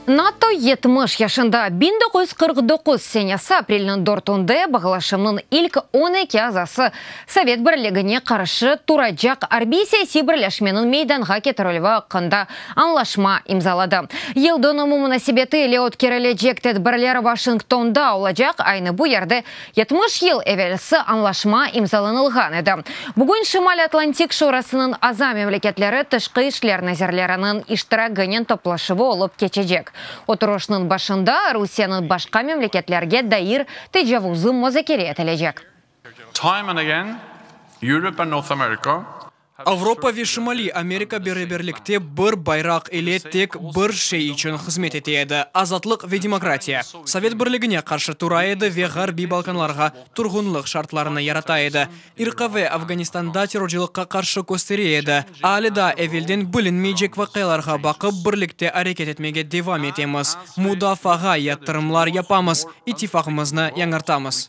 NATO 70 yaşında. 1949 senesi aprelniñ dörtünde bağlaşımnıñ ilk 12 azası Sovet Birligine qarşı turacaq arbiy-siyasiy birleşmeniñ meydanğa ketirilüvi aqqında añlaşma imzaladı. Yıldönümi munasebeti ile ötkerilecek tedbirler Washingtonda olacaq, aynı bu yerde 70 yıl evelsi añlaşma imzalanılğan edi. Bugün Şimal Atlantik Şurasınıñ aza memleketleri tışqı işler nazirleriniñ iştiraginen toplaşuvı olıp keçecek. Oturışnıñ başında Rusiyeniñ başqa memleketlerge dair tecavuzı muzakere etilecek. Time and again, Europe and North America Avropa ve Şimaliy Amerika beraberlikte bir bayraq ile tek bir şey içün hızmet ete edi, azatlıq ve demokratiya. Sovet Birligine qarşı tura edi ve Ğarbiy Balkanlarğa turğunlıq şartlarını yarata edi. Irqa ve Afganistanda terrorcılıqqa qarşı köstere edi. Ale daa evelden bilinmeycek vaqialarğa baqıp, birlikte areket etmege devam etemiz, mudafaağa yatırımlar yapamız, ittifaqımıznı yañartamız.